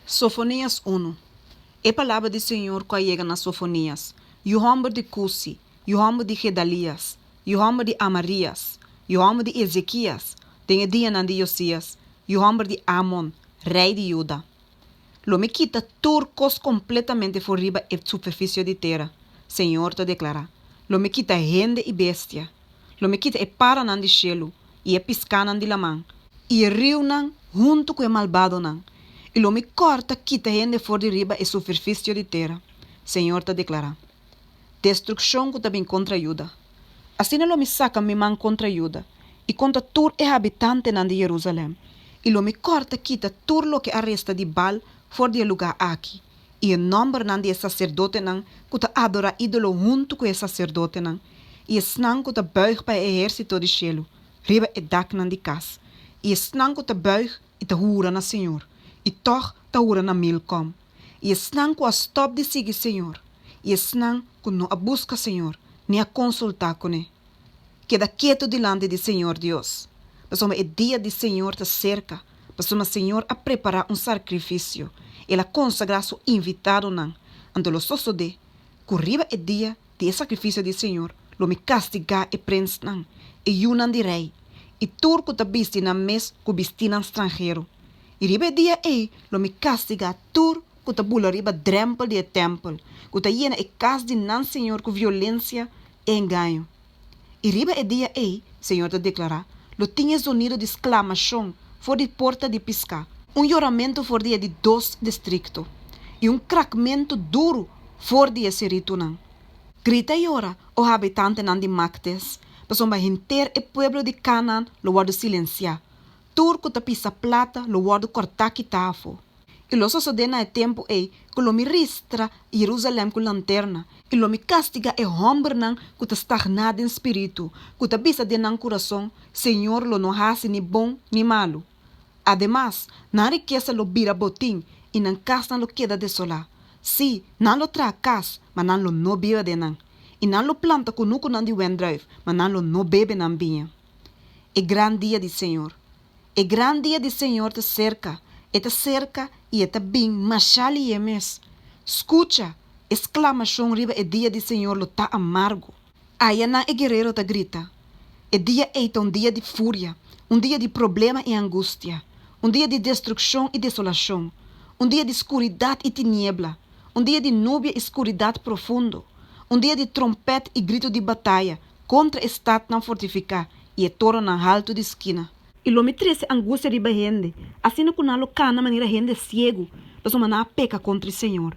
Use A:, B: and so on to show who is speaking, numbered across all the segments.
A: Sofonías unu. E palabra di señor ku a yega na Sofonías, yu hòmber di Kusi, yu hòmber di Gedalías, yu hòmber di Amarías, yu hòmber di Ezekías, den e dianan di Yosías, yu hòmber di Amon, rei di Juda. Lo mi kita tur kos kompletamente for riba e superfisio di tera, señor ta deklará. Lo mi kita hende i bestia. Lo mi kita e paranan di shelu i e piskánan di laman i e riunan huntu ku e malbadonan, i lo mi kòrta kita hende for di riba e superfisio di tera, señor ta deklará. Destrukshon ku ta bin kontra Juda. Asina lo mi saka mi man kontra Juda i kontra tur e habitantenan di Jerusalèm, i lo mi kòrta kita tur loke a resta di Baal for di e lugá aki, i e nòmbernan di e saserdotenan ku ta adorá ídolo huntu ku e saserdotenan i esnan ku ta bùig pa e ehérsito di shelu riba e daknan di kas, i esnan ku ta bùig i ta hura na señor i tòg ta hura na Milkòm, i esnan ku a stòp di sigui señor, i esnan ku no a buska señor ni a konsultá kuné. Keda ketu dilanti di señor Dios, pasobra e dia di señor ta serka, pasobra señor a prepará un sakrifisio, el a konsagrá su invitadonan. Anto lo sosodé ku riba e dia di e sakrifisio di señor lo mi kastigá e prensnan, e yunan di rei, i tur ku ta bisti nan mes ku bistínan stranhero. I riba e dia ei lo mi kastigá tur ku ta bula riba drèmpel di e tèmpel, ku ta yena e kas di nan señor ku violensia i engaño. I riba e dia ei, señor ta deklará, lo tin e zonido di sklamashon for di Porta di Piská, un yoramentu for di e di dos distrikto, i un krakmentu duru for di e seritunan. Grita yora, o habitantenan di Maktes, pasobra henter e pueblo di Kanaan lo wòrdu silensiá, tur ku ta pisa plata lo wòrdu kòrtá kitá afó. I lo sosodé na e tempu ei ku lo mi ristra Jerusalèm ku lanterna, i lo mi kastigá e hòmbernan ku ta stagná den spiritu, ku ta bisa den nan kurason, Señor lo no hasi ni bon ni malu. Ademas, nan rikesa lo bira botin i nan kasnan lo keda desolá. Sí, nan lo traha kas, ma nan lo no biba den nan, i nan lo planta kunukunan di wendrùif, ma nan lo no bebe nan biña. E gran dia di Señor. E gran dia di Señor ta serka, e ta serka i e ta bin mashá lihé mes. Skucha! E sklamashon riba e dia di Señor lo ta amargo. Ayanan e guerero ta grita. E dia ei ta un dia di furia, un dia di problema i angustia, un dia di destrukshon i desolashon, un dia di skuridat i tiniebla, un dia di nubia i skuridat profundo, un dia di trompèt i gritu di bataya kontra e statnan fortifiká i e torennan haltu di skina. I lo mi trese angustia riba hende, asina ku nan lo kana manera hende siegu, pasobra nan a peka kontra e Señor.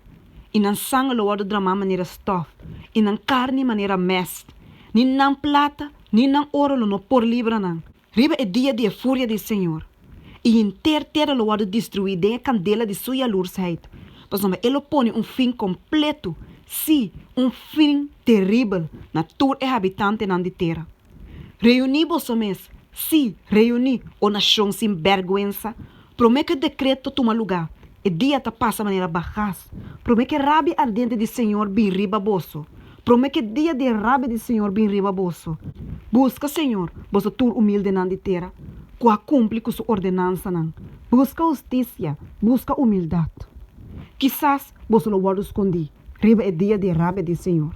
A: I nan sanger lo wòrdu dramá manera stòf, i nan karni manera mèst. Ni nan plata ni nan oro lo no por libra nan riba e dia di e furia di e Señor. I henter tera lo wòrdu destruí den e kandela di su yalursheid, pasobra e lo pone un fin kompletu, sí, un fin teribel, na tur e habitantenan di tera. Reuní boso mes, sí, reuní, o nashon sin bèrgwensa, promé ku e dekreto tuma lugá, e dia ta pasa manera bagas, promé ku e rabia ardente di señor bin riba boso, promé ku e dia di e rabia di señor bin riba boso. Buska señor, boso tur humildenan di tera, ku a kumpli ku su ordenansanan. Buska hustisia, buska humildat. Kisas boso lo wòrdu skondí riba e dia di e rabia di señor.